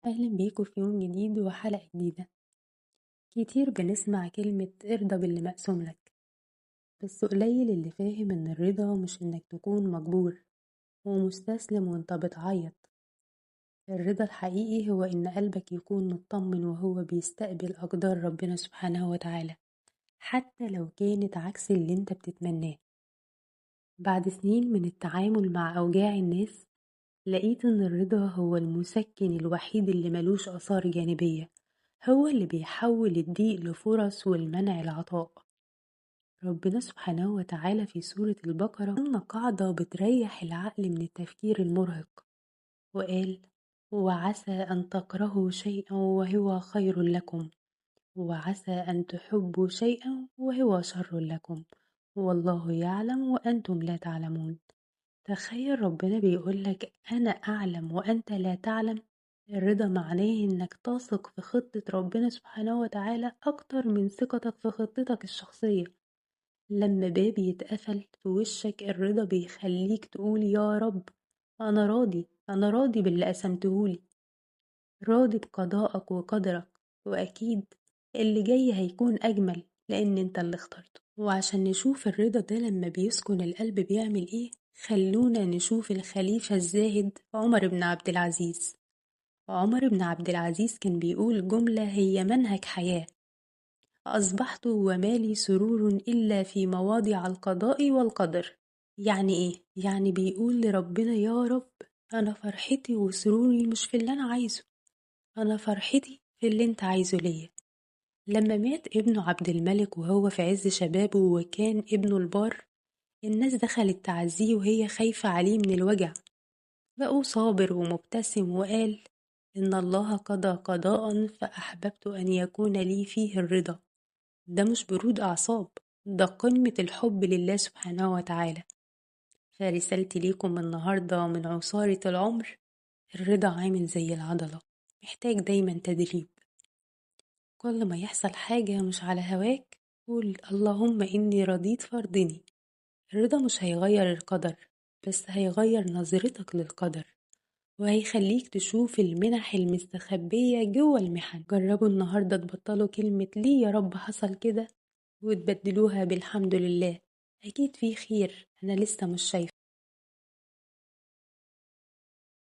أهلا بيكم في يوم جديد وحلقة جديدة. كتير بنسمع كلمة ارضى باللي مقسوم لك، بس قليل اللي فاهم ان الرضا مش انك تكون مجبور ومستسلم وانت بتعيط. الرضا الحقيقي هو ان قلبك يكون مطمن وهو بيستقبل أقدار ربنا سبحانه وتعالى، حتى لو كانت عكس اللي انت بتتمناه. بعد سنين من التعامل مع أوجاع الناس، لقيت ان الرضا هو المسكن الوحيد اللي ملوش آثار جانبية، هو اللي بيحول الضيق لفرص والمنع العطاء. ربنا سبحانه وتعالى في سورة البقرة قلنا قاعدة بتريح العقل من التفكير المرهق، وقال: وعسى أن تكرهوا شيئا وهو خير لكم، وعسى أن تحبوا شيئا وهو شر لكم، والله يعلم وأنتم لا تعلمون. تخيل ربنا بيقولك أنا أعلم وأنت لا تعلم. الرضا معناه إنك تثق في خطة ربنا سبحانه وتعالى أكتر من ثقتك في خطتك الشخصية. لما باب يتقفل في وشك، الرضا بيخليك تقول يا رب أنا راضي، أنا راضي باللي قسمتهولي، راضي بقضائك وقدرك، وأكيد اللي جاي هيكون أجمل لأن أنت اللي اخترته. وعشان نشوف الرضا ده لما بيسكن القلب بيعمل إيه، خلونا نشوف الخليفة الزاهد عمر بن عبد العزيز. عمر بن عبد العزيز كان بيقول جملة هي منهج حياة: أصبحت ومالي سرور إلا في مواضع القضاء والقدر. يعني إيه؟ يعني بيقول لربنا يا رب أنا فرحتي وسروري مش في اللي أنا عايزه، أنا فرحتي في اللي أنت عايزه ليا. لما مات ابنه عبد الملك وهو في عز شبابه وكان ابنه البار، الناس دخلت تعزيه وهي خايفة عليه من الوجع. بقوا صابر ومبتسم وقال: إن الله قضى قضاء فأحببت أن يكون لي فيه الرضا. ده مش برود أعصاب، ده قمة الحب لله سبحانه وتعالى. فرسالتي ليكم النهاردة من عصارة العمر: الرضا عامل زي العضلة، محتاج دايما تدريب. كل ما يحصل حاجة مش على هواك قول اللهم إني رضيت فارضني. الرضا مش هيغير القدر، بس هيغير نظرتك للقدر، وهيخليك تشوف المنح المستخبية جوه المحن. جربوا النهاردة تبطلوا كلمة ليه يا رب حصل كده، وتبدلوها بالحمد لله، أكيد في خير أنا لسه مش شايفة.